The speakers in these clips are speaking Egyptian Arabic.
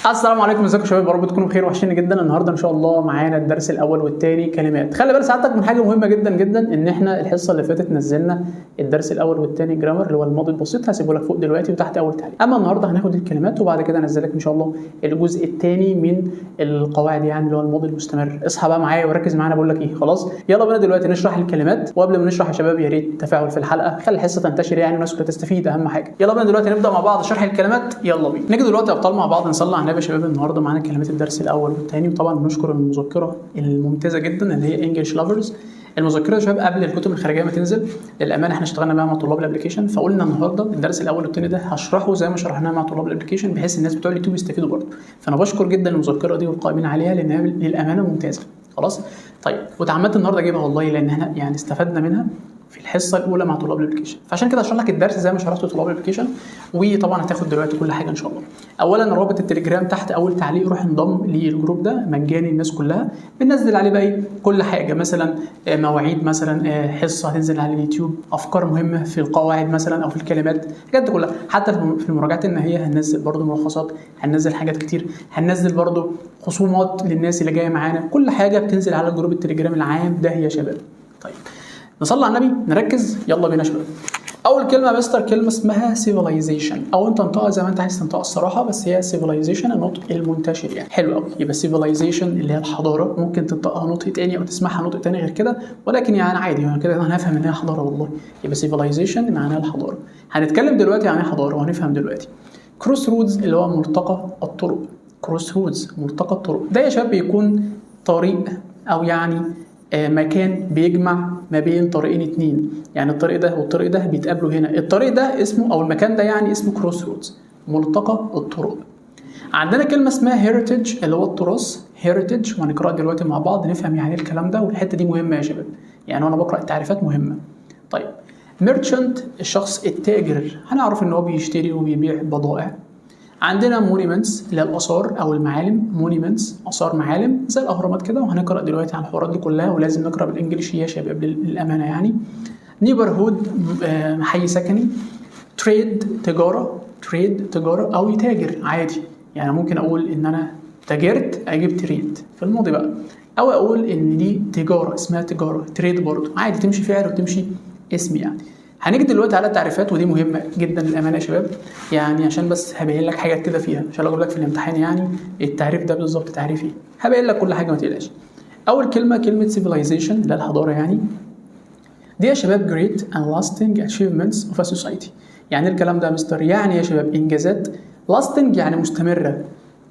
السلام عليكم، ازيكم يا شباب؟ يا رب تكونوا بخير. وحشيني جدا. النهارده ان شاء الله معانا الدرس الاول والثاني كلمات. خلي بال سعادتك من حاجة مهمة جدا جدا، ان احنا الحصة اللي فاتت نزلنا الدرس الاول والثاني grammar اللي هو الماضي البسيط، هسيبه لك فوق دلوقتي وتحت اول تعليق. اما النهارده هناخد الكلمات وبعد كده انزل لك ان شاء الله الجزء الثاني من القواعد، يعني اللي هو الماضي المستمر. اصحى بقى معايا وركز معانا، بقول لك ايه. خلاص يلا بينا دلوقتي نشرح الكلمات. وقبل ما نشرح يا شباب، يا ريت تفاعل في الحلقه، خلي الحصة تنتشر يعني والناس كلها تستفيد، اهم حاجه. يلا بينا دلوقتي نبدا مع بعض شرح الكلمات، يلا بينا. نيجي دلوقتي يا ابطال مع بعض نصلي على النبي يا شباب. النهارده معانا كلمات الدرس الاول والثاني، وطبعا بنشكر المذكرة الممتازة جدا اللي هي English Lovers. المذكرة يا شباب قبل الكتب الخارجية ما تنزل، للامانة احنا اشتغلنا بقى مع طلاب ال application، فقلنا النهارده الدرس الاول والثاني ده هشرحه زي ما شرحناه مع طلاب ال application، بحيث الناس بتوع اليوتيوب يستفيدوا برضه. فانا بشكر جدا المذكرة دي والقائمين عليها لانها للامانة ممتازه. خلاص طيب، وتعمدت النهارده اجيبها والله، لان احنا يعني استفدنا منها في الحصة الاولى مع طلاب ال application، فعشان كده هشرح لك الدرس زي ما شرحته لطلاب ال application. وطبعا هتاخد دلوقتي كل حاجة ان شاء الله. اولا رابط التليجرام تحت اول تعليق، روح انضم لل group ده، مجاني للناس كلها. بننزل عليه بقى ايه؟ كل حاجه، مثلا مواعيد، مثلا حصة هتنزل على اليوتيوب، افكار مهمة في القواعد مثلا او في الكلمات، الحاجات دي كلها. حتى في المراجعات النهائية هننزل برده ملخصات، هننزل حاجات كتير، هننزل برده خصومات للناس اللي جاية معانا. كل حاجة بتنزل على group التليجرام العام ده يا شباب. طيب نصلي على النبي، نركز، يلا بينا يا شباب. اول كلمة يا مستر كلمة اسمها civilization، او انت انطقها زي ما انت عايز تنطقها الصراحه، بس هي civilization النطق المنتشر يعني. حلو قوي. يبقى civilization اللي هي الحضاره، ممكن تنطقها نطق تاني او تسمعها نطق تاني غير كده، ولكن يعني عادي، يعني كده انا هفهم ان هي حضارة والله. يبقى civilization معناها الحضاره. هنتكلم دلوقتي عن ايه حضارة وهنفهم دلوقتي. crossroads اللي هو ملتقى الطرق. crossroads ملتقى الطرق، ده يا شباب بيكون طريق او يعني مكان بيجمع ما بين طريقين اتنين، يعني الطريق ده والطريق ده بيتقابلوا هنا. الطريق ده اسمه او المكان ده يعني اسمه crossroads، ملتقى الطرق. عندنا كلمة اسمها heritage اللي هو التراث. heritage، وهنقرأ دلوقتي مع بعض نفهم يعني ايه الكلام ده، والحتة دي مهمة يا شباب، يعني وانا بقرأ التعريفات مهمة. طيب merchant الشخص التاجر، هنعرف ان هو بيشتري وبيبيع بضائع. عندنا monuments اللي هي الاثار او المعالم. monuments اثار، معالم زي الاهرامات كده، وهنقرا دلوقتي عن الحوارات دي كلها، ولازم نقرا بال English يا شباب للامانة يعني. neighborhood حي سكني. trade تجاره. trade تجارة او يتاجر عادي، يعني ممكن اقول ان انا تاجرت اجيب trade في الماضي بقى، او اقول ان دي تجارة اسمها تجاره، trade برضه عادي، تمشي فعل وتمشي اسم يعني. هنيجي دلوقتي على التعريفات، ودي مهمة جدا للامانة يا شباب، يعني عشان بس هبين لك حاجات كده فيها، عشان اقول لك في الامتحان يعني التعريف ده بالظبط تعريف ايه، هبين لك كل حاجة ما تقلقش. اول كلمة كلمة civilization اللي هي الحضارة يعني. دي يا شباب great and lasting achievements of a society. يعني ايه الكلام ده يا مستر؟ يعني يا شباب انجازات، lasting يعني مستمره،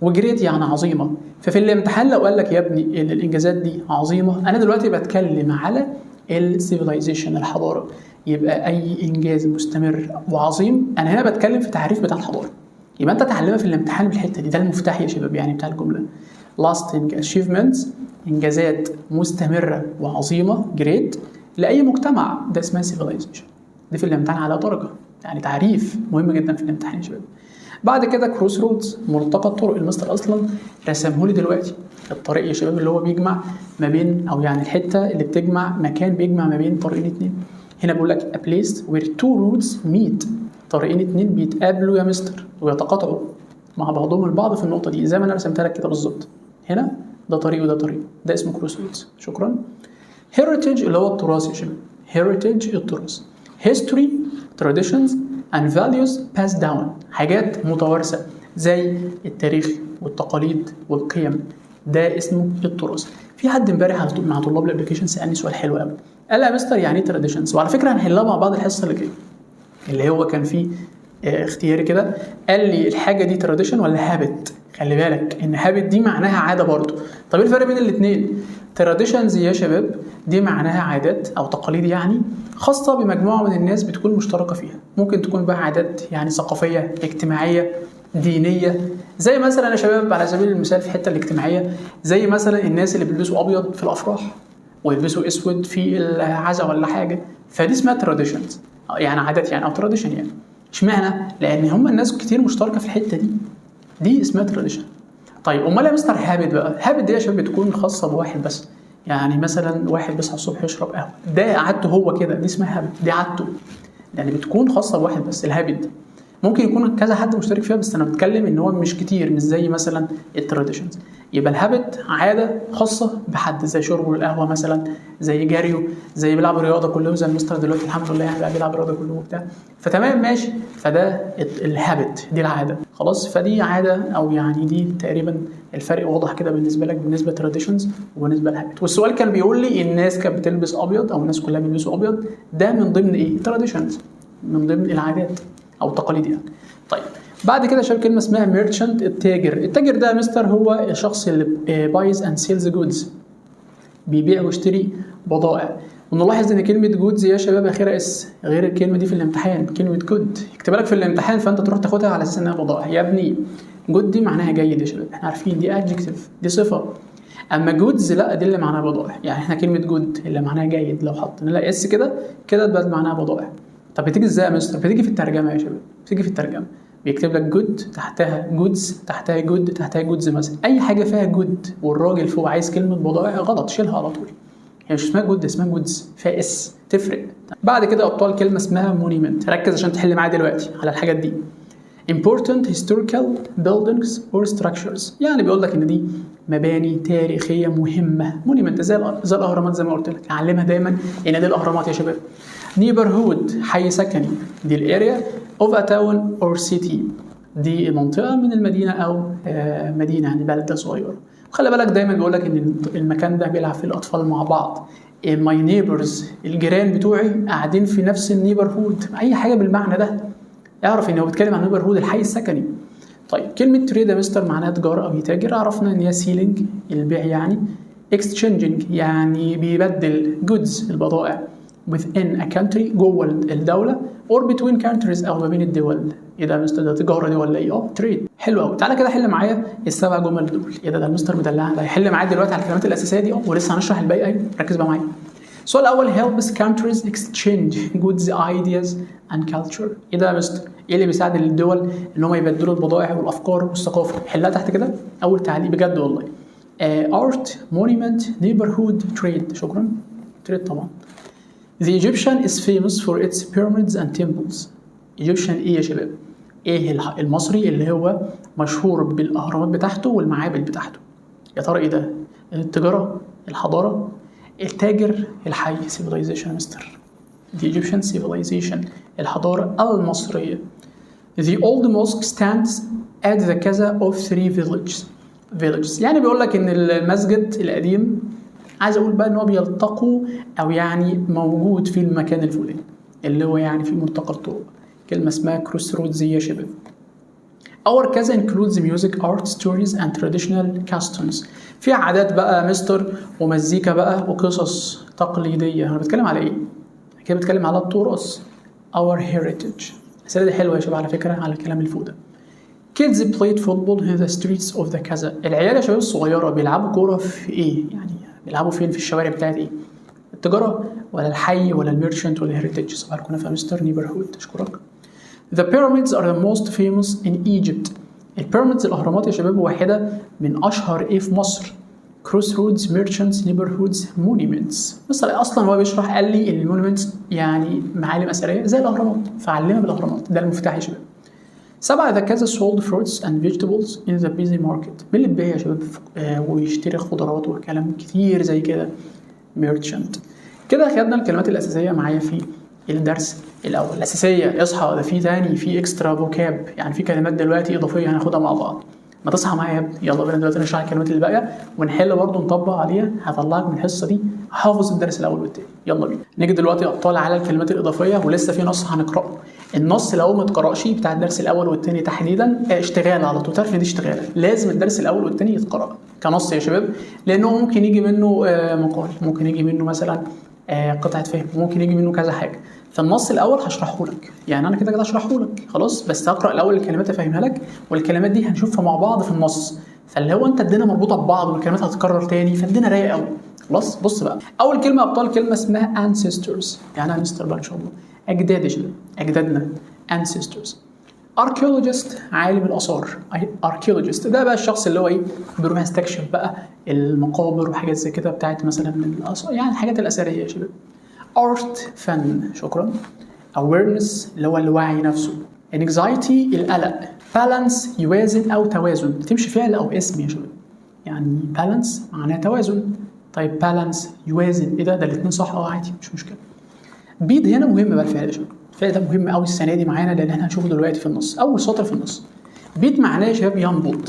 و great يعني عظيمه. ففي الامتحان لو قال لك يا ابني ان الانجازات دي عظيمه، انا دلوقتي بتكلم على ال civilization الحضاره، يبقى اي انجاز مستمر وعظيم، انا هنا بتكلم في تعريف بتاع الحضاره. يبقى انت تعلمها في الامتحان بالحتة دي، ده المفتاح يا شباب يعني بتاع الجمله. lasting achievements انجازات مستمرة وعظيمة great لاي مجتمع، ده اسمها civilization. دي في الامتحان على درجه، يعني تعريف مهم جدا في الامتحان يا شباب. بعد كده crossroads ملتقى الطرق، المستر اصلا رسمه لي دلوقتي الطريق يا شباب اللي هو بيجمع ما بين، او يعني الحتة اللي بتجمع، مكان بيجمع ما بين طريقين اتنين. هنا بيقول لك a place where two roads meet، طريقين اتنين بيتقابلوا يا مستر ويتقاطعوا مع بعضهم البعض في النقطة دي، زي ما انا رسمتها لك كده بالظبط. هنا ده طريق وده طريق، ده اسمه crossroads. شكرا. heritage اللي هو التراث يا شباب. heritage التراث. history، traditions and values passed down، حاجات متوارثة زي التاريخ والتقاليد والقيم، ده اسمه التراث. في حد امبارح مع طلاب ال application سالني سؤال حلو قوي، قال لي يا مستر يعني ايه traditions؟ وعلى فكرة هنحلها مع بعض الحصة اللي جاية، اللي هو كان فيه اختياري كده. قال لي الحاجة دي tradition ولا habit؟ خلي بالك ان habit دي معناها عادة برضه. طب ايه الفرق بين الاثنين؟ traditions يا شباب دي معناها عادات او تقاليد يعني خاصة بمجموعه من الناس بتكون مشتركة فيها، ممكن تكون بقى عادات يعني ثقافيه، اجتماعيه، دينيه. زي مثلا يا شباب على سبيل المثال في الحتة الاجتماعيه، زي مثلا الناس اللي بيلبسوا ابيض في الافراح ويلبسوا اسود في العزاء ولا حاجه، فدي اسمها traditions يعني عادات يعني او tradition يعني. اشمعنى؟ لان هم الناس كتير مشتركة في الحتة دي، دي اسمها tradition. طيب امال يا مستر habit بقى؟ habit دي يا شباب بتكون خاصة بواحد بس، يعني مثلا واحد بيصحى الصبح يشرب قهوه، ده عادته هو كده، دي اسمها habit، دي عادته، يعني بتكون خاصة بواحد بس ال habit دي. ممكن يكون كذا حد مشترك فيها، بس انا بتكلم ان هو مش كتير، مش زي مثلا ال traditions. يبقى ال habit عادة خاصة بحد، زي شربه القهوة مثلا، زي جريه، زي بيلعب رياضة كل يوم، زي المستر دلوقتي الحمد لله يعني بقى بيلعب رياضة كل يوم وبتاع، فتمام ماشي. فده ال habit دي العادة خلاص. فدي عادة، او يعني دي تقريبا الفرق واضح كده بالنسبة لك بالنسبة traditions وبالنسبة لل habit. والسؤال كان بيقول لي الناس كانت بتلبس ابيض او الناس كلها بيلبسوا ابيض، ده من ضمن ايه؟ traditions، من ضمن العادات او التقاليد يعني. طيب بعد كده شايف كلمة اسمها merchant، التاجر. التاجر ده يا مستر هو الشخص اللي buys and sells goods، بيبيع ويشتري بضائع. ونلاحظ ان كلمة goods يا شباب اخرها s، غير الكلمة دي في الامتحان كلمة good يكتبها لك في الامتحان، فانت تروح تاخدها على اساس انها بضائع. يا ابني good دي معناها جيد يا شباب، احنا عارفين دي adjective، دي صفة. اما goods لا، دي اللي معناها بضائع. يعني احنا كلمة good اللي معناها جيد لو حطينا لها s كده كده تبقى معناها بضائع. طب بتيجي ازاي يا مستر؟ بتيجي في الترجمة يا شباب، بتيجي في الترجمة بيكتب لك good تحتها goods تحتها good تحتها goods مثلا، اي حاجة فيها good والراجل فوق عايز كلمة بضائع غلط، شيلها على طول. هي مش اسمها good، اسمها goods فيها s، تفرق. بعد كده ابطال كلمة اسمها monument، ركز عشان تحل معايا دلوقتي على الحاجات دي. important historical buildings or structures، يعني بيقول لك ان دي مباني تاريخية مهمة. monument زي الاهرامات زي ما قلت لك، علمها دايما ان دي الاهرامات يا شباب. neighborhood حي سكني، دي ال area of a town or city، دي منطقة من المدينة او مدينة يعني بلده صغيرة. خلي بالك دايما بيقول لك ان المكان ده بيلعب فيه الاطفال مع بعض. my neighbors الجيران بتوعي قاعدين في نفس ال neighborhood، اي حاجة بالمعنى ده اعرف ان هو بيتكلم عن neighborhood الحي السكني. طيب كلمة trade يا مستر معناها تجارة أو يتاجر، عرفنا إن هي selling البيع يعني، exchanging يعني بيبدل goods البضائع within a country جوه الدولة or between countries أو ما بين الدول. إيه ده يا مستر، ده تجارة دي ولا إيه؟ أه trade. حلو أوي. تعالى كده حل معايا السبع جمل دول. إيه ده، ده المستر مدلع ده هيحل معايا دلوقتي على الكلمات الأساسية دي، أه ولسه هنشرح الباقي. أيوه ركز بقى معايا. السؤال الأول helps countries exchange goods ideas and culture. إيه ده يا مستر؟ إيه اللي بيساعد الدول إن هم يبدلوا البضائع والأفكار والثقافة؟ حلها تحت كده أول تعليق بجد والله. Art, monument, neighborhood, trade. شكرا. trade طبعا. The Egyptian is famous for its pyramids and temples. Egyptian إيه يا شباب؟ إيه المصري اللي هو مشهور بالأهرامات بتاعته والمعابد بتاعته؟ يا ترى إيه ده؟ التجارة، الحضارة، التاجر، الحي. civilization يا مستر. The Egyptian civilization، الحضارة المصرية. The old mosque stands at the كذا of three villages. villages يعني بيقول لك ان المسجد القديم، عايز اقول بقى ان هو بيلتقوا او يعني موجود في المكان الفلاني اللي هو يعني في ملتقى الطرق. كلمة اسمها crossroads يا شباب. Our كذا includes music, art, stories and traditional customs. في عادات بقى مستر ومزيكا بقى وقصص تقليدية. أنا بتكلم على إيه؟ كده بتكلم على التراث. Our heritage. الأسئلة دي حلوة يا شباب على فكرة على الكلام اللي فوق ده. Kids played football in the streets of the كذا. العيال يا شباب الصغيرة بيلعبوا كورة في إيه؟ يعني بيلعبوا فين في الشوارع بتاعت إيه؟ التجارة ولا الحي ولا ال merchant ولا ال heritage؟ صباح الكنافة يا مستر. neighborhood. أشكرك. The pyramids are the most famous in Egypt. ال pyramids الأهرامات يا شباب واحدة من أشهر إيه في مصر؟ crossroads, merchants, neighborhoods, monuments. بس أصلا هو بيشرح قال لي ال monuments يعني معالم أثرية زي الأهرامات، فعلمها بالأهرامات، ده المفتاح يا شباب. سبعة the كذا sold fruits and vegetables in the busy market. مين اللي بيبيع يا شباب ويشتري خضروات وكلام كتير زي كده؟ merchant. كده خدنا الكلمات الأساسية معايا في الدرس الأول. الأساسية، اصحى ده في تاني، في extra vocab، يعني في كلمات دلوقتي إضافية هناخدها مع بعض. ما تصحى معايا يا ابني، يلا بينا دلوقتي نشرح الكلمات اللي باقية ونحل برضه نطبق عليها. هطلعك من الحصة دي حافظ الدرس الاول والتاني. يلا بينا نيجي دلوقتي يا ابطال على الكلمات الاضافيه، ولسه في نص هنقراه. النص لو ما اتقراش بتاع الدرس الاول والتاني تحديدا اشتغال على طول، تعرف ان دي اشتغاله، لازم الدرس الاول والتاني يتقرا كنص يا شباب، لانه ممكن يجي منه مقال، ممكن يجي منه مثلا قطعه فهم، ممكن يجي منه كذا حاجة. فالنص الاول هشرحه لك، يعني انا كده كده هشرحه لك خلاص، بس هقرا الاول الكلمات افهمها لك، والكلمات دي هنشوفها مع بعض في النص، فاللي هو انت الدنيا مربوطة ببعض والكلمات هتتكرر تاني، فالدنيا رايقة قوي خلاص. بص بقى، اول كلمة يا ابطال كلمة اسمها ancestors. يعني ايه مستر بقى ان شاء الله؟ اجداد يا شباب، اجدادنا ancestors. archaeologist عالم الاثار. archaeologist ده بقى الشخص اللي هو ايه، بيروح يستكشف بقى المقابر وحاجات زي كده بتاعت مثلا الاثار، يعني الحاجات الاثرية يا شباب. art فن، شكرا. awareness اللي هو الوعي نفسه. anxiety القلق. balance يوازن او توازن، تمشي فعل او اسم يا شباب، يعني balance معناها توازن. طيب balance يوازن، ايه ده؟ ده الاثنين صح، عادي مش مشكلة. beat هنا مهم بقى الفعل يا شباب، الفعل ده مهم قوي السنة دي معانا لان احنا هنشوفه دلوقتي في النص، اول سطر في النص. beat معناه يا شباب ينبض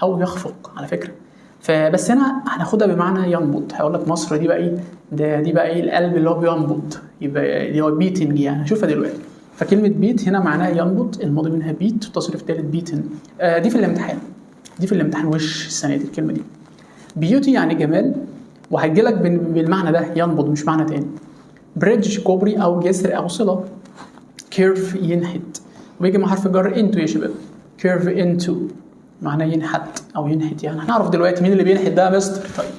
او يخفق على فكرة، فبس هنا هناخدها بمعنى ينبض. هقول لك مصر دي بقى ايه ده، دي بقى ايه القلب اللي هو بينبض، يبقى اللي هو beating يعني، هنشوفها دلوقتي. فكلمة beat هنا معناها ينبض، الماضي منها beat والتصريف الثالث beaten. دي في الامتحان، دي في الامتحان وش السنة دي الكلمة دي. beauty يعني جمال، وهتجي لك بالمعنى ده ينبض مش معنى تاني. bridge كوبري او جسر او صلة. carve ينحت، وبيجي مع حرف جر into يا شباب، carve into معناه ينحت او ينحت يعني، هنعرف دلوقتي مين اللي بينحت ده يا مستر. طيب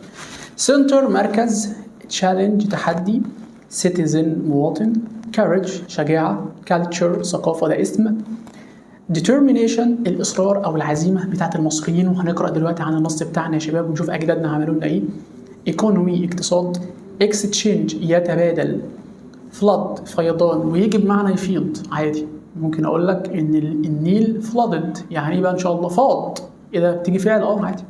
center مركز، challenge تحدي، citizen مواطن، courage شجاعة، culture ثقافة ده اسم، determination الإصرار أو العزيمة بتاعت المصريين، وهنقرأ دلوقتي عن النص بتاعنا يا شباب ونشوف أجدادنا عملوا لنا إيه. economy اقتصاد، exchange يتبادل، flood فيضان، ويجي بمعنى يفيض عادي. ممكن أقول لك إن النيل flooded يعني إيه بقى إن شاء الله؟ فاض. إيه ده؟ بتيجي فعل عادي.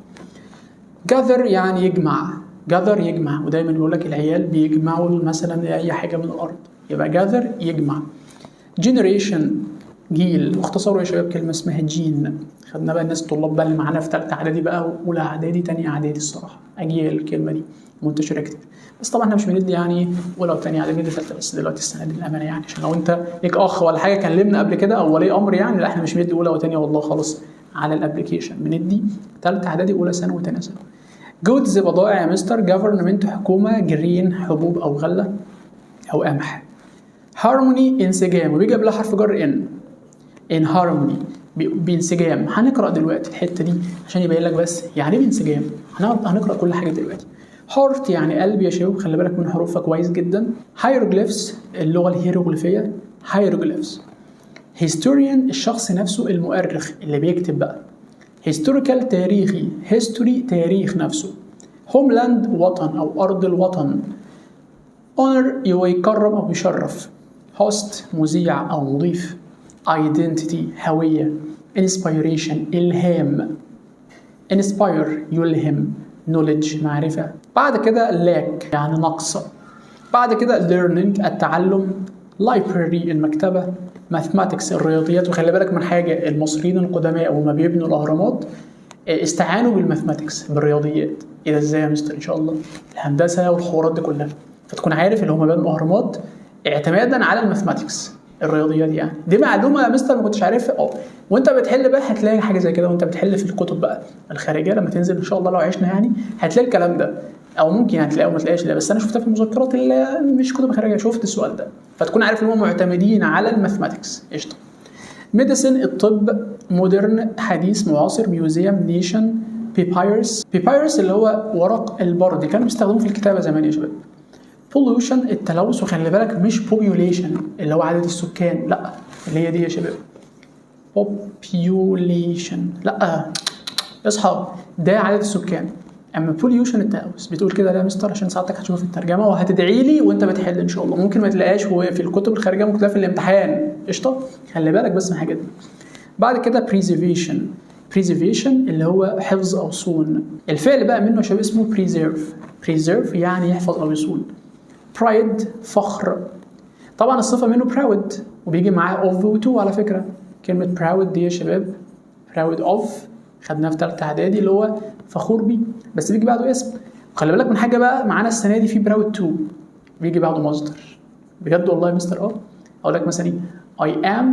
gather يعني يجمع، gather يجمع، ودايما يقول لك العيال بيجمعوا مثلا أي حاجة من الأرض، يبقى gather يجمع. generation جيل، واختصروا يا شباب كلمة اسمها gen. خدنا بقى الناس الطلاب بقى اللي معانا في ثالثة إعدادي بقى وأولى إعدادي تانية إعدادي، الصراحة أجيال الكلمة دي منتشرة كتير، بس طبعا احنا مش بندي يعني أولى وتانية إعدادي، بندي ثالثة بس دلوقتي السنة دي للأمانة يعني، عشان لو أنت ليك أخ ولا حاجة كلمنا قبل كده أو ولي أمر يعني، لا احنا مش بندي أولى وتانية والله خالص على ال application، بندي ثالثة إعدادي أولى ثانوي وتانية ثانوي. goods بضائع يا مستر، government حكومة، grain حبوب أو غلة أو قمح. هارموني انسجام، وبيجي قبلها حرف جر in، in harmony بانسجام. هنقرا دلوقتي الحتة دي عشان يبين لك بس يعني ايه بانسجام، هنقرا كل حاجة دلوقتي. heart يعني قلب يا شباب، خلي بالك من حروفها كويس جدا. hieroglyphs اللغة الهيروغليفيه، hieroglyphs. historian الشخص نفسه المؤرخ اللي بيكتب بقى. historical تاريخي، history تاريخ نفسه. homeland وطن او ارض الوطن. honor يكرم او يشرف. host مذيع او مضيف. identity هوية. inspiration إلهام. inspire يلهم. knowledge معرفة. بعد كده lack يعني نقص. بعد كده learning التعلم. library المكتبة. mathematics الرياضيات. وخلي بالك من حاجة، المصريين القدماء وما بيبنوا الأهرامات استعانوا بال mathematics بالرياضيات. إيه ده ازاي يا مستر؟ إن شاء الله الهندسة والحوارات دي كلها، فتكون عارف اللي هم بنوا الأهرامات اعتمادا على ال mathematics الرياضيات يعني. دي معلومة يا مستر ما كنتش عارفها. وانت بتحل بقى هتلاقي حاجة زي كده، وانت بتحل في الكتب بقى الخارجية لما تنزل ان شاء الله لو عشنا يعني هتلاقي الكلام ده، او ممكن هتلاقيه وما تلاقيش ده، بس انا شفتها في المذكرات اللي مش كتب خارجية، شفت السؤال ده، فتكون عارف ان هم معتمدين على ال mathematics. قشطه. medicine الطب، modern حديث معاصر، museum nation، papyrus. papyrus اللي هو ورق البردي، كانوا بيستخدموه في الكتابة زمان يا شباب. pollution التلوث، وخلي بالك مش population اللي هو عدد السكان، لا اللي هي دي يا شباب population، لا اصحى ده عدد السكان، اما pollution التلوث. بتقول كده ليه يا مستر؟ عشان ساعتك هتشوفها في الترجمة وهتدعي لي وانت بتحل ان شاء الله. ممكن ما تلاقيهاش في الكتب الخارجية، ممكن تلاقيها في الامتحان. قشطه، خلي بالك بس من الحاجات دي. بعد كده preservation. preservation اللي هو حفظ او صون. الفعل بقى منه يا شباب اسمه preserve. preserve يعني يحفظ او يصون. pride فخر، طبعا الصفة منه proud وبيجي معاه of و to على فكرة. كلمة proud دي يا شباب proud of خدناها في ثالثة اعدادي اللي هو فخور بيه، بس بيجي بعده اسم. خلي بالك من حاجة بقى معانا السنة دي في proud to بيجي بعده مصدر. بجد والله يا مستر؟ اقول لك مثلا ايه، I am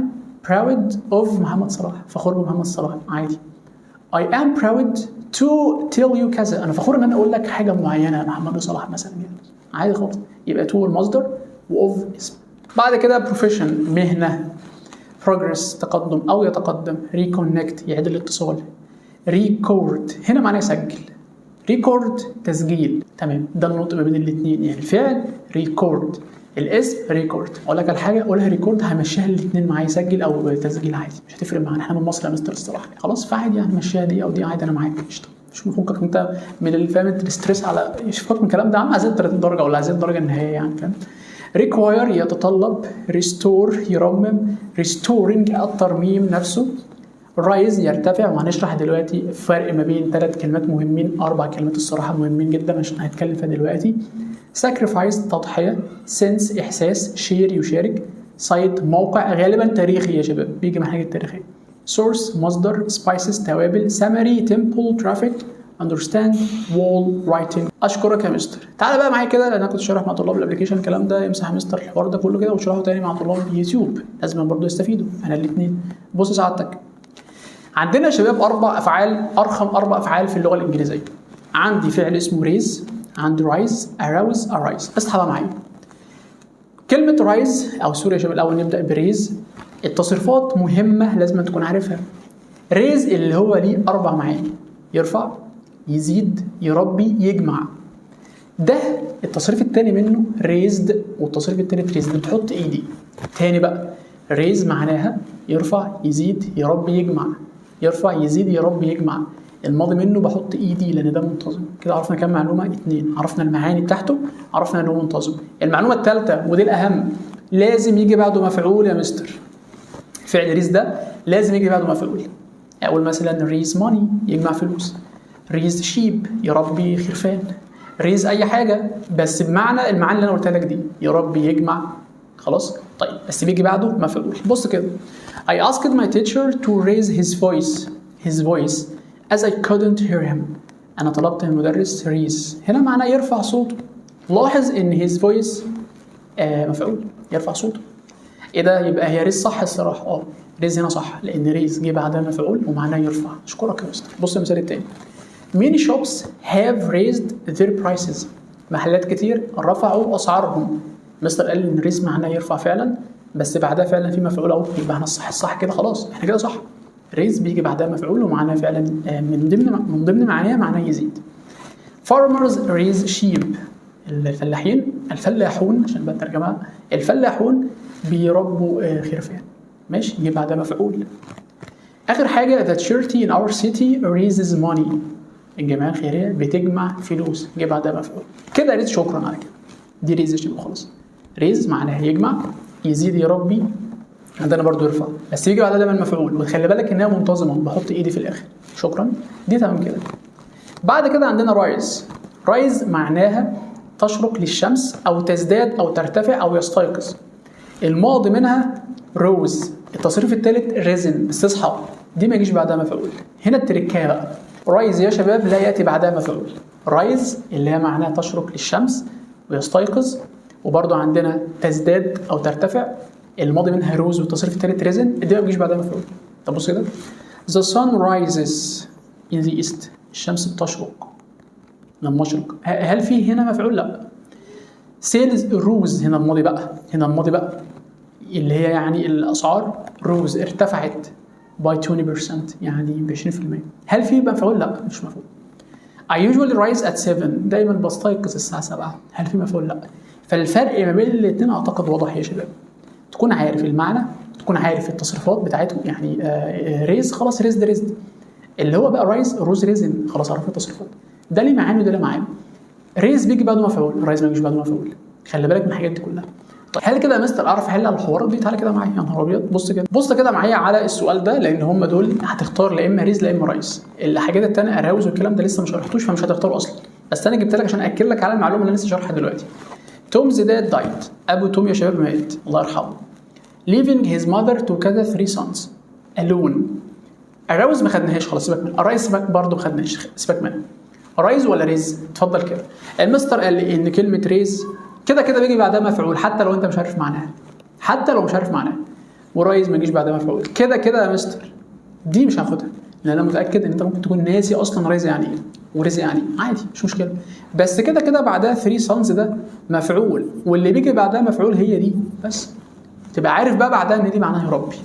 proud of محمد صلاح، فخور بمحمد صلاح عادي. I am proud to tell you كذا، انا فخور ان انا اقول لك حاجة معينة يا محمد صلاح مثلا يعني، عادي خالص. يبقى to المصدر و of اسم. بعد كده profession مهنة، progress تقدم او يتقدم، reconnect يعيد الاتصال، record هنا معناه يسجل، record تسجيل. تمام، ده النطق ما بين الاثنين يعني، الفعل record الاسم record. اقول لك على حاجة، قولها record همشيها الاثنين معايا، يسجل او تسجيل عادي مش هتفرق معانا، احنا من مصر يا مستر الصراحة خلاص، فعادي يعني مشيها دي او دي عادي، انا معاك قشطه. مش مفكك انت من اللي فاهم انت ال stress على مش فكك من الكلام ده يا عم، عايزين 30 درجه ولا عايزين الدرجة النهائية يعني فاهم. require يتطلب، restore يرمم، restoring الترميم نفسه، rise يرتفع. وهنشرح دلوقتي الفرق ما بين ثلاث كلمات مهمين، اربع كلمات الصراحة مهمين جدا عشان هنتكلم فيها دلوقتي. sacrifice تضحيه، sense احساس، share يشارك، site موقع غالبا تاريخي يا شباب، بيجي مع حاجة تاريخية، source مصدر، spices توابل، summary temple traffic، understand wall writing. اشكرك يا مستر. تعالى بقى معايا كده، لان انا كنت شارح مع طلاب ال application الكلام ده. امسح يا مستر الحوار ده كله كده واشرحه تاني مع طلاب يوتيوب، لازم برضه يستفيدوا انا الاثنين. بص سعادتك، عندنا يا شباب اربع افعال، ارخم اربع افعال في اللغة الانجليزية. عندي فعل اسمه raise، عندي rise، arouse، arise. اصحى بقى معايا. كلمة rise، او sorry يا شباب، الاول نبدا ب raise. التصريفات مهمة لازم تكون عارفها. raise اللي هو ليه اربع معاني: يرفع، يزيد، يربي، يجمع. ده التصريف الثاني منه raised، والتصريف الثالث raised، بتحط ed. تاني بقى، raise معناها يرفع، يزيد، يربي، يجمع. يرفع، يزيد، يربي، يجمع. الماضي منه بحط ed لان ده منتظم. كده عرفنا كام معلومه؟ اتنين. عرفنا المعاني بتاعته، عرفنا انه منتظم. المعلومة الثالثة ودي الاهم، لازم يجي بعده مفعول يا مستر. فعل raise ده لازم يجي بعده مفعول. اقول مثلا raise money يجمع فلوس، raise sheep يربي خرفان، raise اي حاجة بس بمعنى المعاني اللي انا قلتها لك دي، يربي، يجمع. خلاص؟ طيب، بس بيجي بعده مفعول. بص كده، I asked my teacher to raise his voice as I couldn't hear him. انا طلبت من المدرس raise، هنا معناه يرفع صوته. لاحظ ان his voice مفعول، يرفع صوته. ايه ده؟ يبقى هي raise صح الصراحه. اه، raise هنا صح لان raise جه بعدها مفعول ومعناه يرفع. اشكرك يا مستر. بص المثال التاني، many shops have raised their prices. محلات كتير رفعوا اسعارهم. مستر قال ان raise معناه يرفع فعلا، بس بعدها فعلا في مفعول اهو، يبقى احنا الصح، الصح كده. خلاص، احنا كده صح. raise بيجي بعدها مفعول ومعناه فعلا من ضمن معانيها معناه يزيد. farmers raise sheep، الفلاحين، الفلاحون عشان بقى الترجمه، الفلاحون بيربوا خرفان. ماشي، يجي بعدها مفعول. اخر حاجه، the charity in our city raises money، الجمعية الخيرية بتجمع فلوس، جه بعدها مفعول. كده raise، شكرا على كده. دي raise يا شباب، خلاص. raise معناها يجمع، يزيد، يربي، عندنا برضو يرفع، بس يجي بعدها دايما مفعول، وخلي بالك انها منتظمه، بحط ed في الاخر. شكرا، دي تمام كده. بعد كده عندنا rise. rise معناها تشرق للشمس او تزداد او ترتفع او يستيقظ. الماضي منها rose، التصريف الثالث risen. بس اصحى، دي ما يجيش بعدها مفعول. هنا التركايه بقى، rise يا شباب لا ياتي بعدها مفعول. rise اللي هي معناها تشرق للشمس ويستيقظ، وبرضو عندنا تزداد او ترتفع، الماضي منها rose والتصريف الثالث risen، دي ما بيجيش بعدها مفعول. طب بص كده، the sun rises in the east، الشمس بتشرق من المشرق. هل في هنا مفعول؟ لا. sales rose، هنا الماضي بقى، هنا الماضي بقى اللي هي يعني الاسعار، rose ارتفعت by 20% يعني ب 20%. هل في مفعول؟ لا، مش مفعول. I usually rise at 7، دايما بستيقظ الساعة 7. هل في مفعول؟ لا. فالفرق ما بين الاثنين اعتقد واضح يا شباب. تكون عارف المعنى، تكون عارف التصريفات بتاعتهم. يعني raise خلاص، raised raised، اللي هو بقى rise rose risen، خلاص عرفنا التصريفات. ده ليه معاني وده ليه معاني. raise بيجي بعده مفعول، rise ما بيجيش بعده مفعول. خلي بالك من الحاجات دي كلها. طيب، هل كده يا مستر اعرف احل على الحوارات دي؟ تعالى كده معايا. يا نهار ابيض، بص كده، بص كده معايا على السؤال ده، لان هم دول هتختار لا اما raise لا اما rise. الحاجات الثانية arouse والكلام ده لسه ما شرحتوش، فمش هتختاره اصلا، بس انا جبت لك عشان اكد لك على المعلومة اللي انا لسه شارحها دلوقتي. Tom's dad died، ابو توم يا شباب مات الله يرحمه، leaving his mother to كذا three sons alone. arouse ما خدناهاش، خلاص سيبك من arise، سيبك برضه ما خدناهاش، سيبك منها. rise ولا raise؟ اتفضل كده. المستر قال لي ان كلمة raise كده كده بيجي بعدها مفعول حتى لو انت مش عارف معناها، حتى لو مش عارف معناها، و rise ما يجيش بعدها مفعول. كده كده يا مستر دي مش هاخدها لان انا متاكد ان انت ممكن تكون ناسي اصلا rise يعني ايه و raise يعني ايه، عادي مش مشكله. بس كده كده بعدها 3 sons ده مفعول، واللي بيجي بعدها مفعول هي دي، بس تبقى عارف بقى بعدها ان دي معناها يربي.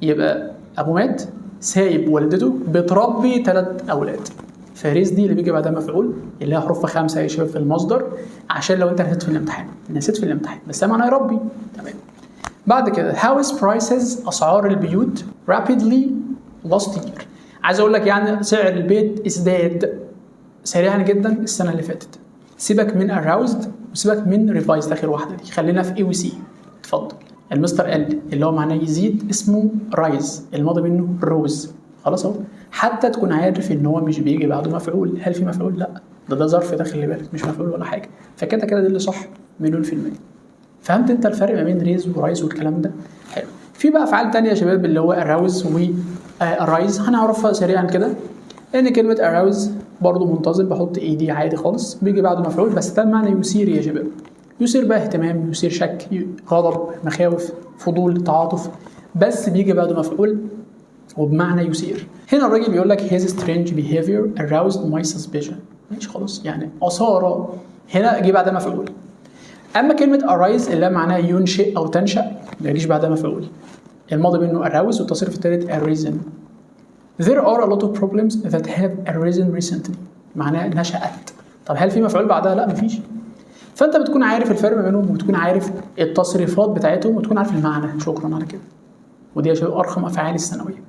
يبقى ابوه مات سايب والدته بتربي ثلاث اولاد، ف raise دي اللي بيجي بعدها مفعول، اللي هي حروف خمسة يا شباب في المصدر، عشان لو انت نسيت في الامتحان، نسيت في الامتحان، بس ده معناه يربي. تمام. بعد كده house prices، اسعار البيوت، rapidly last year. عايز اقول لك يعني سعر البيت ازداد سريعا جدا السنة اللي فاتت. سيبك من aroused. وسيبك من revised اخر واحدة دي، خلينا في A و C. اتفضل. المستر قال اللي هو معناه يزيد اسمه rise، الماضي منه rose. خلاص اهو، حتى تكون عارف ان هو مش بيجي بعده مفعول. هل في مفعول؟ لا، ده ظرف ده، خلي بالك مش مفعول ولا حاجه، فكده كده دي اللي صح مليون في المية. فهمت انت الفرق ما بين raise و rise والكلام ده؟ حلو. في بقى افعال تانية يا شباب اللي هو arouse و arise، هنعرفها سريعا كده. ان كلمة arouse برضو منتظم، بحط ed عادي خالص، بيجي بعده مفعول، بس ده بمعنى يثير يا شباب. يثير بقى اهتمام، يثير شك، غضب، مخاوف، فضول، تعاطف، بس بيجي بعده مفعول وبمعنى يثير. هنا الراجل بيقول لك his strange behavior aroused my suspicion. ماشي خلاص، يعني اثار، هنا جه بعدها مفعول. اما كلمة arise اللي معناها ينشئ او تنشا، ما يجيش بعدها مفعول. الماضي منه arose والتصريف الثالث arisen. There are a lot of problems that have arisen recently، معناها نشأت. طب هل في مفعول بعدها؟ لا، مفيش. فانت بتكون عارف الفرق ما بينهم، وبتكون عارف التصريفات بتاعتهم، وتكون عارف المعنى. شكرا على كده. ودي يا شباب ارخم افعال الثانويه،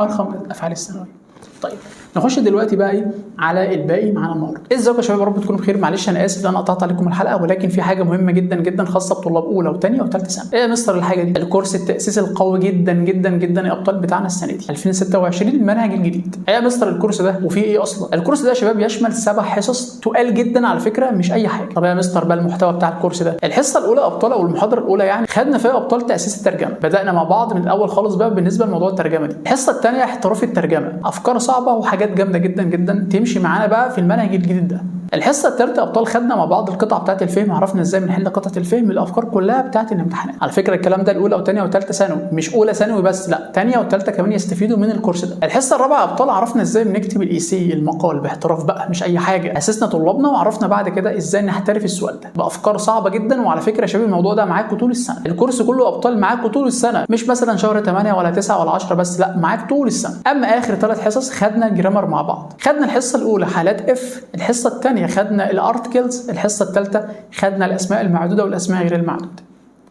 ارخم افعال الثانويه. طيب نخش دلوقتي بقى ايه على الباقي معانا النهارده. ازيكم يا شباب؟ يا رب تكونوا بخير. معلش انا اسف ان انا قطعت عليكم الحلقه، ولكن في حاجة مهمة جدا جدا خاصة بطلاب اولى وثانيه وثالثه سنة. ايه يا مستر الحاجة دي؟ الكورس التاسيس القوي جدا جدا جدا يا ابطال بتاعنا السنة دي 2026، المنهج الجديد. ايه يا مستر الكورس ده وفيه ايه اصلا؟ الكورس ده يا شباب يشمل 7 حصص تقال جدا على فكره، مش اي حاجه. طب يا مستر بقى المحتوى بتاع الكورس ده؟ الحصة الاولى ابطال او المحاضرة الاولى يعني خدنا فيها ابطال تاسيس الترجمه، بدانا مع بعض من الاول خالص بقى بالنسبة لموضوع الترجمة دي. الحصة الثانية احتراف الترجمه، افكار صعبة وحاجات جامدة جدا جدا تمشي معانا بقى في المنهج الجديد ده. الحصة الثالثة ابطال خدنا مع بعض القطعة بتاعه الفهم، عرفنا ازاي بنحل قطعه الفهم، الافكار كلها بتاعه الامتحانات. على فكرة الكلام ده الاولى وثانيه وثالثه ثانوي، مش اولى ثانوي بس، لا، ثانية وثالثه كمان يستفيدوا من الكورس ده. الحصة الرابعة ابطال عرفنا ازاي بنكتب ال essay المقال باحتراف بقى، مش اي حاجه. اسسنا طلابنا وعرفنا بعد كده ازاي نحترف السؤال ده بافكار صعبة جدا. وعلى فكرة يا شباب الموضوع ده معاكم طول السنه، الكورس كله ابطال معاكم طول السنه، مش مثلا شهر 8 ولا 9 ولا 10 بس، لا، معاك طول السنه. اما اخر 3 حصص خدنا grammar مع بعض. خدنا الحصة الاولى حالات if، الحصة الثانية خدنا ال articles، الحصة الثالثة خدنا الاسماء المعدودة والاسماء غير المعدودة.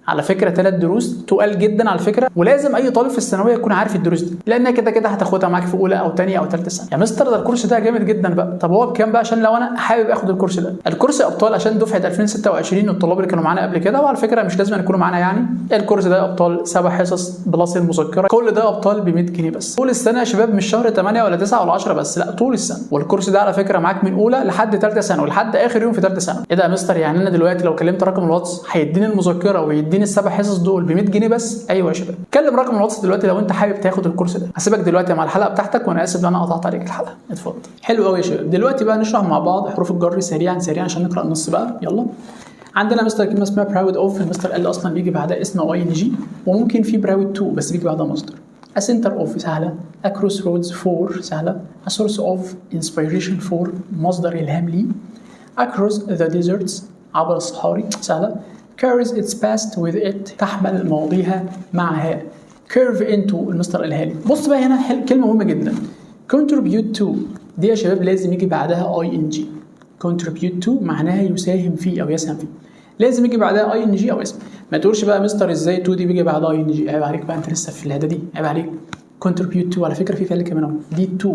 على فكرة 3 دروس تقال جدا على فكره، ولازم اي طالب في الثانوية يكون عارف الدروس دي، لان كده كده هتاخدها معاك في اولى او ثانية او ثالثة سنة. يا مستر ده الكورس ده جامد جدا بقى، طب هو بكام بقى عشان لو انا حابب اخد الكورس ده؟ الكورس يا ابطال عشان دفعه 2026 والطلاب اللي كانوا معانا قبل كده، وعلى فكرة مش لازم يكونوا معانا يعني، الكورس ده يا ابطال 7 حصص plus المذكره، كل ده يا ابطال ب 100 جنيه بس طول السنة يا شباب، مش شهر 8 ولا 9 ولا 10 بس، لا، طول السنه. والكورس ده على فكرة معاك من اولى لحد ثالثة ثانوي، لحد اخر يوم في ثالثة ثانوي. ايه ده يا مستر؟ يعني انا دلوقتي لو كلمت رقم الواتس هيديني المذكرة ويديني السبع حصص دول ب 100 جنيه بس؟ ايوه يا شباب. كلم رقم الواتس دلوقتي لو انت حابب تاخد الكورس ده. هسيبك دلوقتي مع الحلقة بتاعتك، وانا اسف ان انا قطعت عليك الحلقه. اتفضل. حلو قوي يا شباب. دلوقتي بقى نشرح مع بعض حروف الجر سريعا سريعا عشان نقرا النص بقى. يلا. عندنا مستر كلمة اسمها proud of، المستر قال اصلا بيجي بعدها اسم او ing، وممكن في proud to بس بيجي بعدها مصدر. a center of سهله، a crossroads for سهله، a source of inspiration for مصدر الهام لي، across the deserts عبر الصحاري سهله، carries its past with it تحمل ماضيها معها، curve into المستر قالها لي. بص بقى هنا كلمة مهمة جدا، contribute to دي يا شباب لازم يجي بعدها ing. contribute to معناها يساهم فيه او يسهم فيه، لازم يجي بعدها ing او اسم. ما تقولش بقى مستر ازاي to دي بيجي بعدها ing، عيب عليك بقى، انت لسه في الاعدادي، عيب عليك. contribute to على فكرة في فعل كمان اهو lead to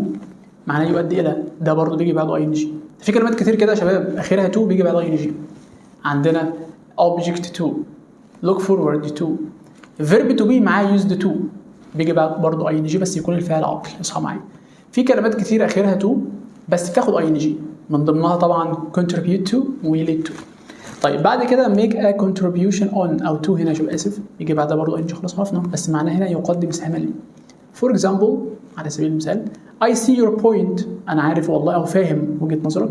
معناه يؤدي الى، ده برضه بيجي بعده ing. في كلمات كتير كده يا شباب اخرها to بيجي بعدها ing. عندنا object to، look forward to، verb to be معاه used to بيجي بعد برضه ing بس يكون الفاعل عاقل. اصحى معايا، في كلمات كتير اخرها to بس بتاخد ing، من ضمنها طبعا contribute to و lead to. طيب بعد كده make a contribution on او to، هنا شوف اسف يجي بعدها برضه ing، خلاص عرفنا، بس معناه هنا يقدم اسهاما لي. for example على سبيل المثال، I see your point انا عارف والله او فاهم وجهة نظرك.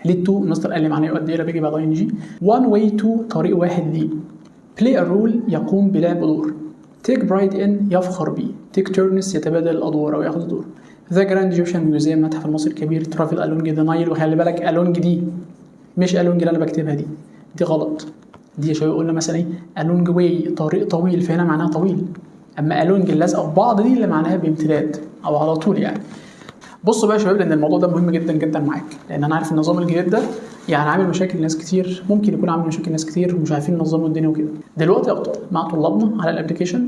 lead to المستر قال لي معناه يؤدي الى، بيجي بعد ing. one way to طريق واحد ليه. play a role يقوم بلعب دور. take pride in يفخر بيه. take turns يتبادل الادوار او ياخذ دور. The Grand Egyptian Museum المتحف المصري الكبير. travel along the Nile، وخلي بالك along دي مش along اللي انا بكتبها دي، دي غلط دي يا شباب. قلنا مثلا ايه؟ a long way طريق طويل، فهنا معناها طويل، اما along اللازقه في بعض دي اللي معناها بامتداد او على طول يعني. بصوا بقى يا شباب، لان الموضوع ده مهم جدا جدا معاك، لان انا عارف النظام الجديد ده يعني عامل مشاكل لناس كتير، ممكن يكون عامل مشاكل لناس كتير ومش عارفين ينظموا الدنيا وكده. دلوقتي يا ابطال مع طلابنا على ال application،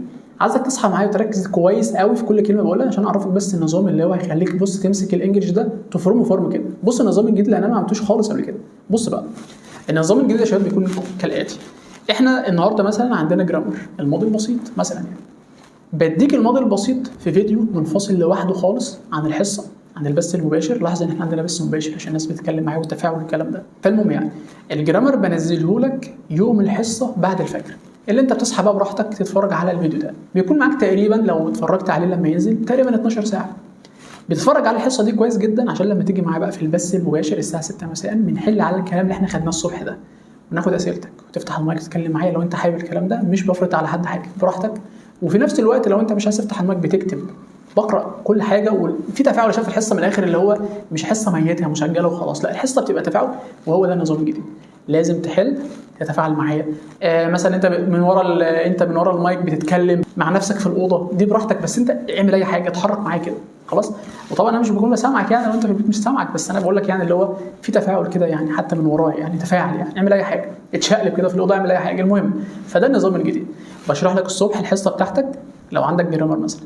عايزك تصحى معايا وتركز كويس قوي في كل كلمة بقولها عشان اعرفك بس النظام اللي هو هيخليك بص تمسك ال English ده تفرمه فرم كده. بص النظام الجديد اللي انا ما عملتوش خالص قبل كده. بص بقى، النظام الجديد يا شباب بيكون كالاتي: احنا النهارده مثلا عندنا grammar الماضي البسيط مثلا، يعني بديك الماضي البسيط في فيديو منفصل لوحده خالص عن الحصه، عن البث المباشر. لاحظ ان احنا عندنا بث مباشر عشان الناس بتتكلم معايا والتفاعل والكلام ده. فالمهم يعني ال grammar بنزله لك يوم الحصة بعد الفجر، اللي انت بتصحى بقى براحتك تتفرج على الفيديو ده، بيكون معاك تقريبا لو اتفرجت عليه لما ينزل تقريبا 12 ساعة. بتتفرج على الحصة دي كويس جدا عشان لما تيجي معايا بقى في البث المباشر الساعة 6 مساء بنحل على الكلام اللي احنا خدناه الصبح ده، وناخد اسئلتك وتفتح المايك تتكلم معايا لو انت حابب الكلام ده. مش بفرض على حد حاجه، براحتك. وفي نفس الوقت لو انت مش عايز تفتح المايك بتكتب، بقرا كل حاجه، وفي تفاعل شايف الحصة من الاخر، اللي هو مش حصة ميتها مسجله وخلاص، لا الحصة بتبقى تفاعل. وهو ده النظام الجديد، لازم تحل تتفاعل معايا. مثلا انت من ورا المايك بتتكلم مع نفسك في الاوضة دي براحتك، بس انت اعمل اي حاجه، اتحرك معايا كده خلاص. وطبعا انا مش بكون بسامعك يعني، لو انت في البيت مش سامعك، بس انا بقول لك يعني اللي هو في تفاعل كده يعني، حتى من ورايا يعني تفاعل، يعني اعمل اي حاجه، اتشقلب كده في الاوضه، اعمل اي حاجه. المهم فده النظام الجديد. بشرح لك الصبح الحصة بتاعتك لو عندك grammar مثلا،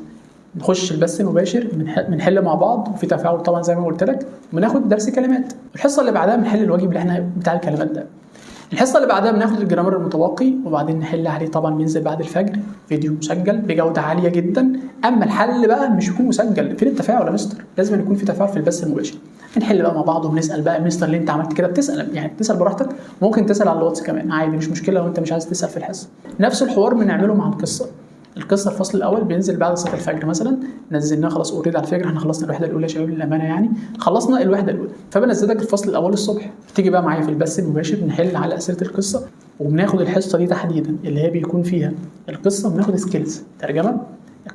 نخش البث المباشر بنحل مع بعض وفي تفاعل طبعا زي ما قلت لك، بناخد درس كلمات. الحصة اللي بعدها بنحل الواجب اللي احنا بتاع الكلمات ده. الحصة اللي بعدها بناخد ال grammar المتبقي وبعدين نحل عليه، طبعا بينزل بعد الفجر فيديو مسجل بجوده عالية جدا. اما الحل بقى مش يكون مسجل، فين التفاعل يا مستر؟ لازم يكون في تفاعل في البث المباشر. نحل بقى مع بعض وبنسال بقى مستر ليه انت عملت كده، بتسال يعني بتسال براحتك، ممكن تسال على الواتس كمان عادي، مش مشكلة لو انت مش عايز تسال في الحصة. نفس الحوار بنعمله مع القصة. القصة الفصل الاول بينزل بعد صلاة الفجر مثلا، نزلناه خلاص already على الفجر، احنا خلصنا الوحدة الاولى يا شباب للامانة يعني، خلصنا الوحدة الاولى، فبنزل لك الفصل الاول الصبح. تيجي بقى معايا في البث المباشر نحل على اسئلة القصة، وبناخد الحصة دي تحديدا اللي هي بيكون فيها القصة، بناخد skills، ترجمه،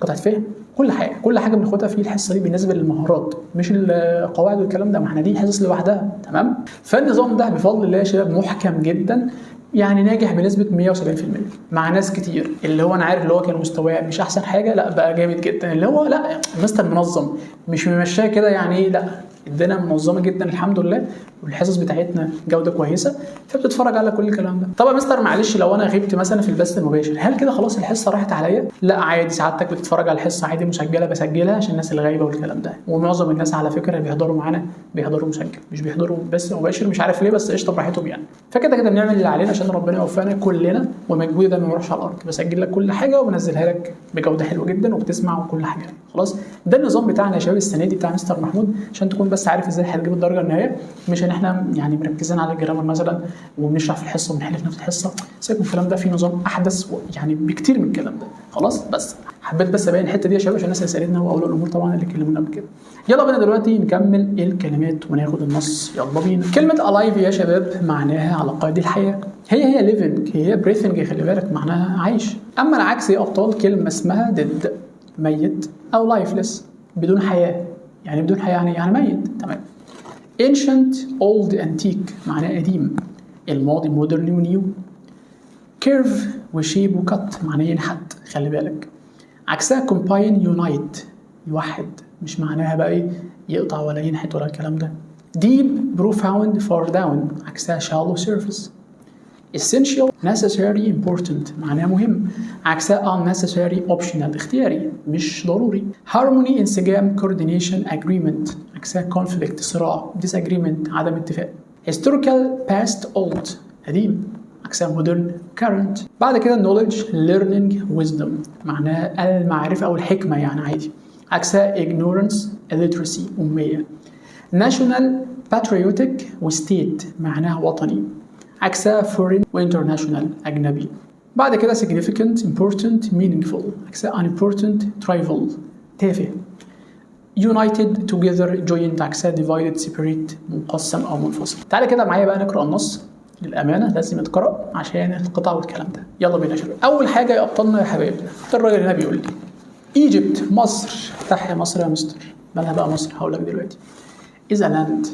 قطعه فهم، كل حاجة، كل حاجة بناخدها في الحصة دي بالنسبة للمهارات، مش القواعد والكلام ده، ما احنا دي حصص لوحدها تمام. فالنظام ده بفضل الله يا شباب محكم جدا، يعني ناجح بنسبة 170% مع ناس كتير. اللي هو انا عارف اللي هو كان مستواه مش احسن حاجة، لا بقى جامد جدا، اللي هو لا مستر منظم، مش ممشاه كده يعني ايه، لا الدنيا منظمة جدا الحمد لله، والحصص بتاعتنا جوده كويسة، فبتتفرج على كل الكلام ده. طب يا مستر معلش لو انا غبت مثلا في البث المباشر، هل كده خلاص الحصة راحت عليا؟ لا عادي، سعادتك بتتفرج على الحصة عادي مسجله، بسجلها عشان الناس اللي غايبة والكلام ده. ومعظم الناس على فكرة اللي بيحضروا معانا بيحضروا مسجل، مش بيحضروا بث مباشر، مش عارف ليه، بس قشطه براحتهم يعني. فكده كده بنعمل اللي علينا عشان ربنا يوفقنا كلنا، ومجهودي ده ما يروحش على الارض. بسجل لك كل حاجة وبنزلها لك بجوده حلوة جدا، وبتسمع وكل حاجة خلاص. ده النظام بتاعنا يا شباب السنة دي بتاع مستر محمود، عشان تكون بس عارف ازاي هتجيب الدرجة النهائية. مش ان احنا يعني مركزين على ال grammar مثلا وبنشرح في الحصة وبنحل في نفس الحصة، سيبك من الكلام ده، في نظام احدث يعني بكتير من الكلام ده خلاص. بس حبيت بس ابين الحتة دي يا شباب عشان الناس اللي سالتنا واولياء الامور طبعا اللي كلمونا قبل كده. يلا بينا دلوقتي نكمل الكلمات وناخد النص، يلا بينا. كلمة alive يا شباب معناها على قيد الحياة، هي living، هي breathing، خلي بالك معناها عايش. اما العكس يا ابطال كلمة اسمها dead، ميت، او lifeless بدون حياة، يعني بدون حياة يعني ميت تمام. ancient old antique معناه قديم، الماضي modern و new. carve و shape و cut معناه ينحت، خلي بالك. عكسها combine unite يوحد، مش معناها بقى ايه يقطع ولا ينحت ولا الكلام ده. deep profound far down عكسها shallow surface. essential necessary important معناها مهم، عكسها unnecessary optional اختياري مش ضروري. harmony انسجام، coordination agreement عكسها conflict صراع، disagreement عدم اتفاق. historical past old قديم، عكسها modern current. بعد كده knowledge learning wisdom معناها المعرفة أو الحكمة يعني عادي، عكسها ignorance illiteracy أمية. national patriotic و state معناها وطني، عكسها foreign و international أجنبي. بعد كده significant important meaningful عكسها unimportant trivial تافه. united together joined عكسها divided separate منقسم أو منفصل. تعالى كده معايا بقى نقرأ النص، للأمانة لازم يتقرأ عشان القطع والكلام ده. يلا بينا يا شباب. أول حاجة يا أبطالنا يا حبايبنا، الراجل هنا بيقول لي Egypt مصر، تحيا مصر يا مستر. مالها بقى مصر؟ هقول لك دلوقتي. is a land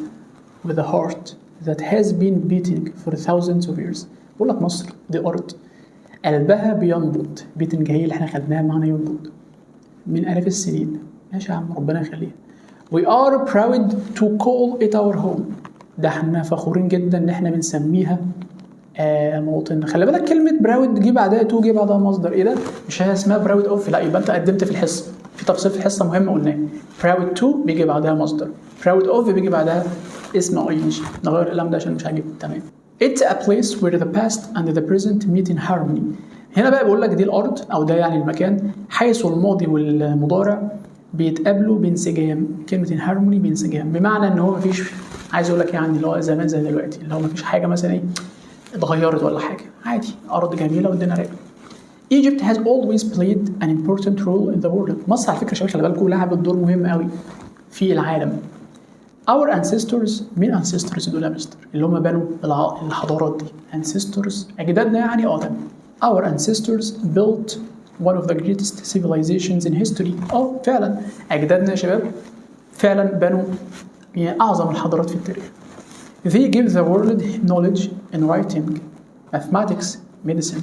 with a heart that has been beating for thousands of years. بقول لك مصر دي أرض قلبها بينبض، beating هي اللي احنا خدناها معنى ينبض، من آلاف السنين. ماشي يا عم ربنا يخليها. We are proud to call it our home. ده احنا فخورين جدا ان احنا بنسميها موطن. خلي بالك كلمة proud جه بعدها to، جه بعدها مصدر، ايه ده؟ مش هي اسمها proud of؟ لا، يبقى انت قدمت في الحصة، في تفصيل في الحصة مهم قلناه. proud to بيجي بعدها مصدر، proud of بيجي بعدها اسم او ing. نغير القلم ده عشان مش عاجبني. تمام. It's a place where the past and the present meet in harmony. هنا بقى بيقول لك دي الارض او ده يعني المكان حيث الماضي والمضارع بيتقابلوا بانسجام. كلمة in harmony بانسجام، بمعنى ان هو مفيش، عايز اقول لك يعني اللي هو زمان زي دلوقتي، اللي هو مفيش حاجة مثلا ايه اتغيرت ولا حاجه، عادي، ارض جميلة والدنيا رايقه. Egypt has always played an important role in the world. مصر على فكرة شباب خلي بالكم لعبت دور مهم قوي في العالم. Our ancestors، مين ancestors دول يا مستر؟ اللي هم بنوا الحضارات دي. ancestors أجدادنا يعني، اه تمام. Our ancestors built one of the greatest civilizations in history. اه فعلا أجدادنا يا شباب فعلا بنوا يعني أعظم الحضارات في التاريخ. They give the world knowledge in writing, mathematics, medicine.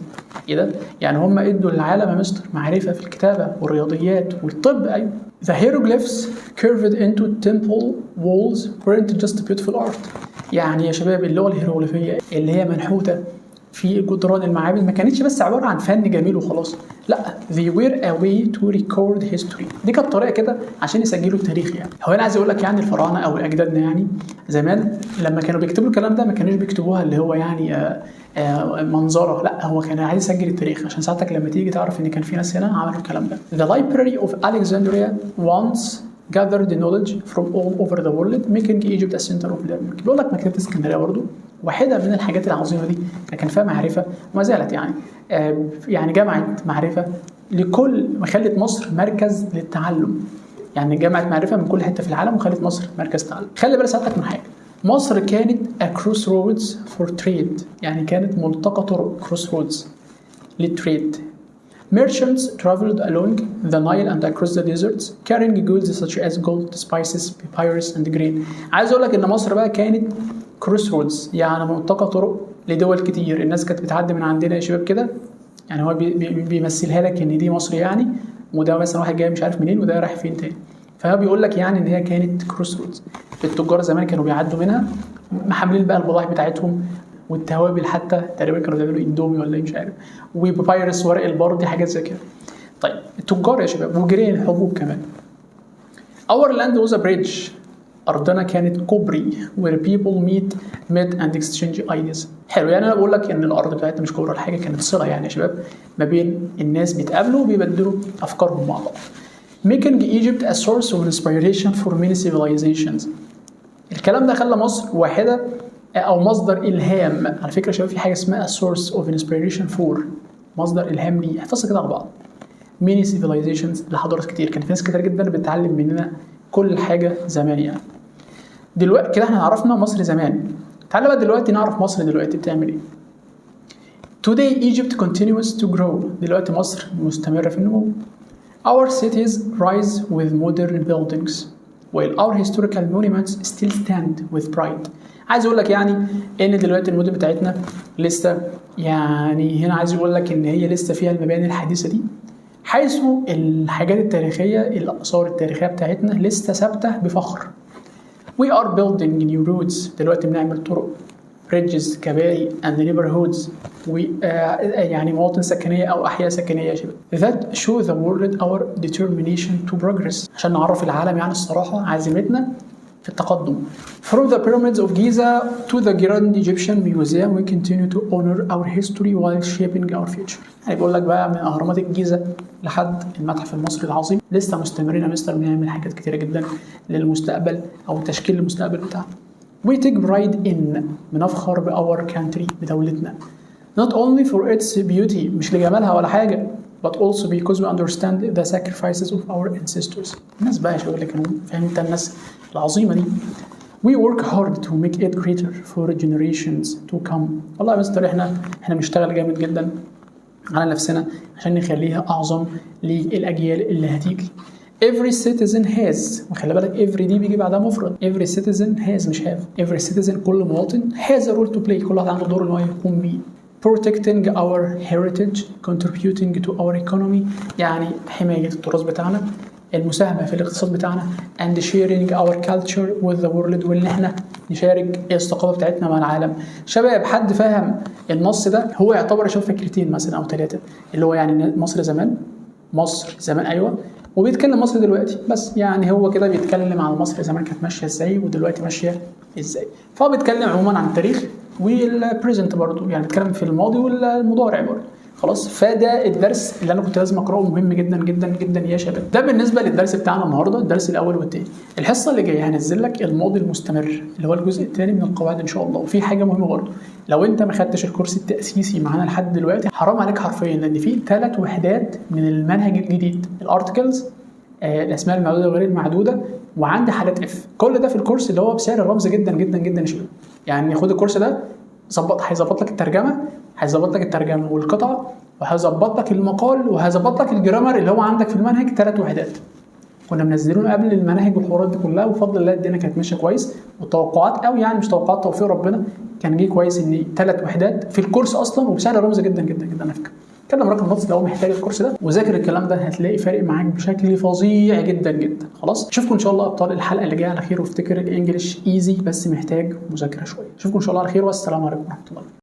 ايه ده؟ يعني هم ادوا للعالم يا مستر معرفة في الكتابة والرياضيات والطب. ايوه. The hieroglyphs carved into temple walls weren't just beautiful art. يعني يا شباب اللغة الهيروغليفية اللي هي منحوتة في جدران المعابد ما كانتش بس عبارة عن فن جميل وخلاص، لا، they were a way to record history. دي كانت طريقة كده عشان يسجلوا التاريخ. يعني هو انا عايز اقول لك يعني الفراعنة او اجدادنا يعني زمان لما كانوا بيكتبوا الكلام ده ما كانوش بيكتبوها اللي هو يعني منظره، لا، هو كان عايز يسجل التاريخ عشان ساعتك لما تيجي تعرف ان كان في ناس هنا عملوا الكلام ده. The Library of Alexandria once gathered knowledge from all over the world، making Egypt a center of learning. بيقول لك مكتبة اسكندرية برضو واحدة من الحاجات العظيمة دي اللي كان فيها معرفة وما زالت يعني يعني جمعت معرفة لكل، خلت مصر مركز للتعلم. يعني جمعت معرفة من كل حتة في العالم وخلت مصر مركز تعلم. خلي بالك ساعتك من حاجة، مصر كانت a crossroads for trade، يعني كانت ملتقى طرق، crossroads لل trade. Merchants traveled along the Nile and across the deserts carrying goods such as gold, spices, papyrus and grain. عايز اقول لك ان مصر بقى كانت crossroads، يعني ملتقى طرق لدول كتير. الناس كانت بتعدي من عندنا يا شباب كده، يعني هو بي بي بيمثلها لك ان دي مصر يعني، وده مثلا واحد جاي مش عارف منين وده رايح فين تاني، فهو بيقول لك يعني ان هي كانت crossroads. التجار زمان كانوا بيعدوا منها محملين بقى البضائع بتاعتهم والتوابل، حتى تقريبا كانوا بيعملوا اندومي ولا ايه مش عارف، و papyrus ورق البردي، حاجات زي كده. طيب التجار يا شباب و grain حبوب كمان. Our land was a bridge، أرضنا كانت كوبري، where people met and exchange ideas. حلو، يعني أنا بقول لك إن الأرض بتاعتنا مش كوبري ولا حاجة، كانت صلة يعني يا شباب ما بين الناس، بيتقابلوا وبيبدلوا أفكارهم مع بعض. Making Egypt a source of inspiration for many civilizations. الكلام ده خلى مصر واحدة أو مصدر إلهام. على فكرة يا شباب في حاجة اسمها a source of inspiration for، مصدر إلهام ليه، احفظها كده على بعض. many civilizations لحضارات كتير، كان في ناس كتير جدا بتتعلم مننا كل حاجة زمان. يعني دلوقتي كده احنا عرفنا مصر زمان، تعالى بقى دلوقتي نعرف مصر دلوقتي بتعمل ايه. Today Egypt continues to grow. دلوقتي مصر مستمرة في النمو. Our cities rise with modern buildings while our historical monuments still stand with pride. عايز اقول لك يعني ان دلوقتي المدن بتاعتنا لسه، يعني هنا عايز يقول لك ان هي لسه فيها المباني الحديثة دي، حيث الحاجات التاريخيه، الاثار التاريخية بتاعتنا لسه ثابتة بفخر. We are building new roads، دلوقتي بنعمل طرق، bridges كباري، and neighborhoods و يعني مواطن سكنية أو أحياء سكنية يا شباب، that show the world our determination to progress، عشان نعرف العالم يعني الصراحة عزيمتنا في التقدم. From the pyramids of Giza to the Grand Egyptian Museum، we continue to honor our history while shaping our future. يعني بيقول لك بقى من أهرامات الجيزة لحد المتحف المصري العظيم لسه مستمرين يا مستر بنعمل حاجات كتيرة جدا للمستقبل أو تشكيل المستقبل بتاعنا. We take pride in، بنفخر ب our country، بدولتنا، not only for its beauty، مش لجمالها ولا حاجة، but also because we understand the sacrifices of our ancestors. الناس بقى يا شباب اللي كانوا، فاهم انت، الناس العظيمة دي. We work hard to make it greater for generations to come. والله يا مستر احنا بنشتغل جامد جدا على نفسنا عشان نخليها اعظم للاجيال اللي هتيجي. Every citizen has، وخلي بالك every دي بيجي بعدها مفرد، every citizen has مش have، every citizen كل مواطن، has a role to play، كل واحد عنده دور ان هو يقوم بيه، protecting our heritage، contributing to our economy، يعني حماية التراث بتاعنا، المساهمة في الاقتصاد بتاعنا، and sharing our culture with the world، وان احنا نشارك الثقافة بتاعتنا مع العالم. شباب حد فاهم النص ده؟ هو يعتبر شوف فكرتين مثلا او ثلاثة، اللي هو يعني مصر زمان، مصر زمان ايوه، وبيتكلم مصر دلوقتي، بس يعني هو كده بيتكلم عن مصر زمان كانت ماشية ازاي ودلوقتي ماشية ازاي. فهو بيتكلم عموما عن التاريخ. وال present برضو، يعني بيتكلم في الماضي والمضارع برضو. خلاص، فده الدرس اللي انا كنت لازم اقراه، مهم جدا جدا جدا يا شباب. ده بالنسبة للدرس بتاعنا النهارده، الدرس الاول والثاني. الحصة اللي جاية هنزل لك الماضي المستمر اللي هو الجزء الثاني من القواعد ان شاء الله. وفي حاجة مهمة برضو، لو انت ما خدتش الكورس التاسيسي معانا لحد دلوقتي حرام عليك حرفيا، لان في 3 وحدات من المنهج الجديد: ال articles، الاسماء المعدودة وغير المعدوده، وعندي حالات if. كل ده في الكورس اللي هو بسعر رمز جدا جدا جدا يا شباب. يعني خد الكورس ده ظبط، هيظبط لك الترجمه، هيظبط لك الترجمة والقطعه، وهيظبط لك المقال، وهيظبط لك ال grammar اللي هو عندك في المنهج. 3 وحدات كنا منزلينه قبل المناهج والحوارات دي كلها، وبفضل الله الدنيا كانت ماشية كويس، والتوقعات قوي يعني مش توقعات، توفيق ربنا كان جه كويس ان 3 وحدات في الكورس اصلا وبسعر رمز جدا جدا جدا على فكره. كلم رقم الواتس لو محتاج الكورس ده، وذاكر الكلام ده هتلاقي فارق معاك بشكل فظيع جدا جدا. خلاص، اشوفكم ان شاء الله ابطال الحلقة اللي جاية على خير، وافتكر ال English easy بس محتاج مذاكرة شويه. اشوفكم ان شاء الله على خير، والسلام عليكم ورحمة الله.